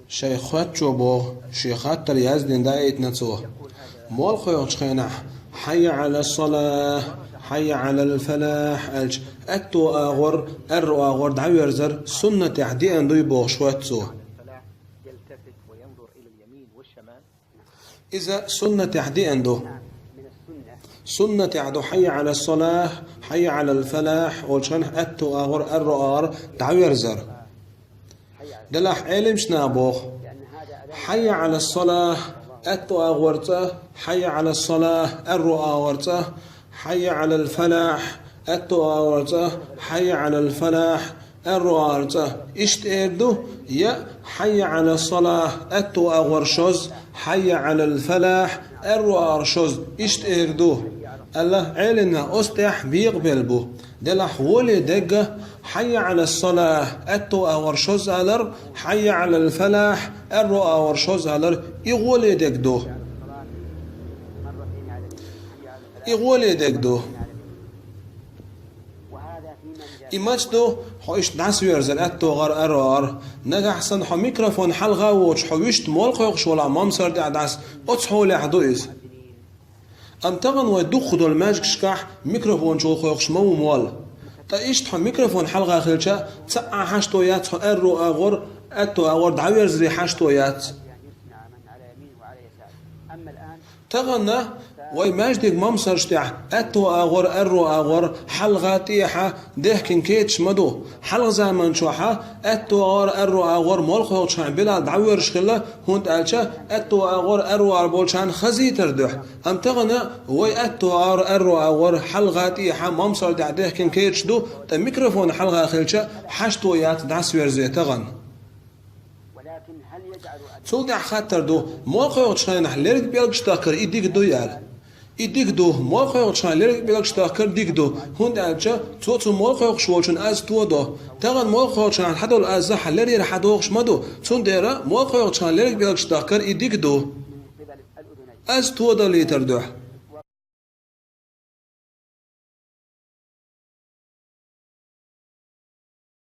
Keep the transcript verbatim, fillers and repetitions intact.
Шайх хоьттачо боху, шен хаттар яздина даийтина цо. Молла кхойкхучу хенахь: «Хьайя Ӏала салахь, хьайя Ӏалал фалахь», аьлча, аьтто агӀор, аьрру агӀор дӀаверзар суннатехь деана дуй бохуш хоьтту цо. Иза суннатехь деана ду. Суннатехь ду: «Хьайя Ӏала салахь, хьайя Ӏалал фалахь», олучу хенахь аьтто агӀор, аьрру агӀор дӀаверзар. Делахь Ӏеламчу наха боху: «Хьайя Ӏала салахь», аьтто агӀор цӀа, «Хьайя Ӏала салахь», аьрру агӀор цӀа, «Хьайя Ӏалал фалахь», аьтто агӀор цӀа, «Хьайя Ӏалал фалахь», аьрру агӀор цӀа. Иштта эр ду, я «Хьайя Ӏала салахь», аьтто агӀор шозза, «Хьайя Ӏалал фалахь», аьрру агӀор шозза. Иштта эр ду, аьлла, Ӏеламнаха оцу тӀехь бекъабелла бу. Делахь гӀоле дегга: «Хьайя Ӏала салахь», аьтто агӀор шозза алар, «Хьайя Ӏалал фалахь», аьрру агӀор шозза алар, и гӀоле дегга ду. И гӀоле дегга ду. И маца ду, хьо иштта дӀасаверзар аьтто агӀор, аьрру агӀор. Нагахь санна хьо микрофон хьалха а воцуш, хьо вуьшта молла кхойкхуш валахь, мамсар тӀехь дӀаса, оцу хьолехь ду иза. Амма тахана вай дукхах долу маьждигашкахь микрофонаш волу кхойкхуш ма ву молла. Ткъа иштта хьо микрофон хьалха хилча, цхьа а хьашто яц хьо аьрру агӀор, аьтто агӀор дӀаверзаре хьашто яц. Тахана вай маьждиг мамсарш тӀехь аьтто агӀор, аьрру агӀор, хьалха, тӀехьа дехкина кечаш ма ду. Хьалха заман чохьа аьтто агӀор, аьрру агӀор молла кхойкхучу хенахь Билал дӀавоьрзуш хилла, хӀунда аьлча аьтто агӀор, аьрру агӀор болчарна хазийтар дуьхьа. Амма тахана вай аьтто агӀор, аьрру агӀор, хьалха, тӀехьа мамсар тӀехь дехкина кечаш ду, ткъа микрофон хьалха хилча хьашто яц дӀасаверзе тахана. Цул тӀаьхьа хаттар ду, молла кхойкхучу хенахь лерг пӀелгаш дахкар и дика дуй аьлла. И дика ду, молла кхойкхучу хенахь лерг пӀелгаш дахкар дика ду, хӀунда аьлча цо цу молла кхойкхуш волчун аз тодо. Тахана молла кхойкхучу хенахь хьадолу аз хьан лерера хьадохуш ма ду, цундела молла кхойкхучу хенахь лерг пӀелгаш дахкар и дика ду. Аз тодалийтар дуьхьа.